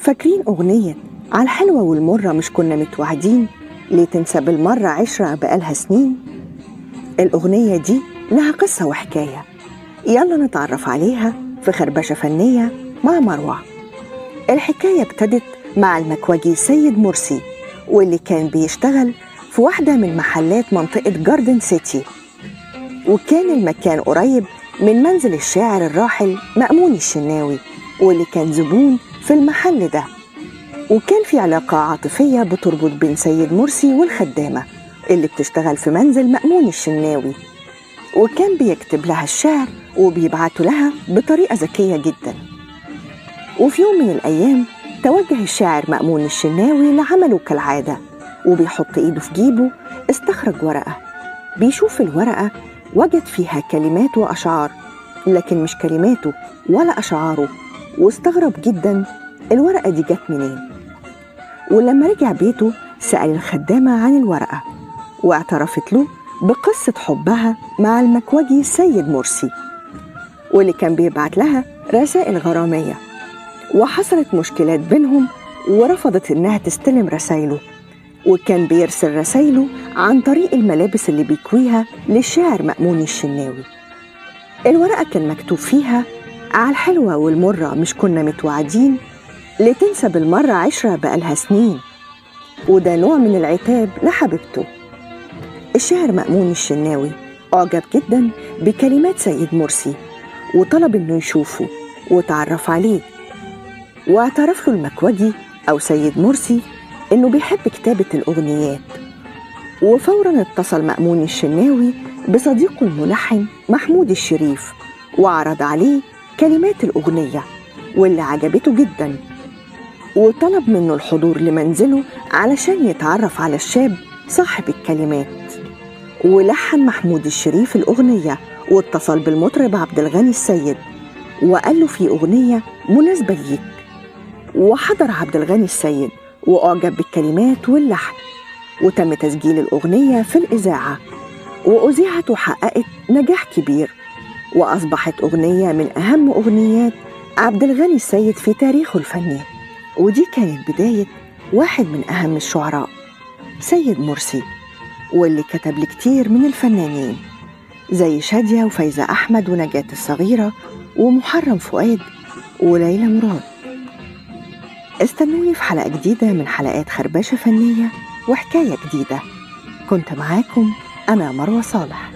فاكرين أغنية على الحلوة والمرة مش كنا متوعدين، ليه تنسى بالمرة عشرة بقالها سنين؟ الأغنية دي لها قصة وحكاية، يلا نتعرف عليها في خربشة فنية مع مروة. الحكاية ابتدت مع المكوجي سيد مرسي، واللي كان بيشتغل في واحدة من محلات منطقة جاردن سيتي، وكان المكان قريب من منزل الشاعر الراحل مأمون الشناوي، واللي كان زبون في المحل ده. وكان في علاقة عاطفية بتربط بين سيد مرسي والخدامة اللي بتشتغل في منزل مأمون الشناوي، وكان بيكتب لها الشعر وبيبعته لها بطريقة ذكية جدا. وفي يوم من الأيام توجه الشاعر مأمون الشناوي لعمله كالعادة، وبيحط إيده في جيبه استخرج ورقة. بيشوف الورقة وجد فيها كلمات وأشعار، لكن مش كلماته ولا أشعاره، واستغرب جدا الورقة دي جت منين. ولما رجع بيته سأل الخدامة عن الورقة، واعترفت له بقصة حبها مع المكوجي سيد مرسي، واللي كان بيبعت لها رسائل غرامية، وحصلت مشكلات بينهم ورفضت إنها تستلم رسايله، وكان بيرسل رسايله عن طريق الملابس اللي بيكويها للشاعر مأمون الشناوي. الورقة كان مكتوب فيها على الحلوة والمرة مش كنا متوعدين، لتنسى بالمرة عشرة بقالها سنين، وده نوع من العتاب لحبيبته. الشاعر مأمون الشناوي أعجب جدا بكلمات سيد مرسي، وطلب إنه يشوفه وتعرف عليه، واعترف له المكوجي أو سيد مرسي إنه بيحب كتابة الأغنيات. وفورا اتصل مأمون الشناوي بصديقه الملحن محمود الشريف، وعرض عليه كلمات الأغنية واللي عجبته جدا، وطلب منه الحضور لمنزله علشان يتعرف على الشاب صاحب الكلمات. ولحن محمود الشريف الأغنية، واتصل بالمطرب عبد الغني السيد وقال له في أغنية مناسبة ليك. وحضر عبد الغني السيد وأعجب بالكلمات واللحن، وتم تسجيل الأغنية في الإذاعة، وأذيعت وحققت نجاح كبير، وأصبحت أغنية من أهم أغنيات عبد الغني السيد في تاريخه الفني. ودي كانت بداية واحد من أهم الشعراء سيد مرسي، واللي كتب لكتير من الفنانين زي شادية وفايزة أحمد ونجاة الصغيرة ومحرم فؤاد وليلى مراد. استنوني في حلقة جديدة من حلقات خربشة فنية وحكاية جديدة. كنت معاكم أنا مروة صالح.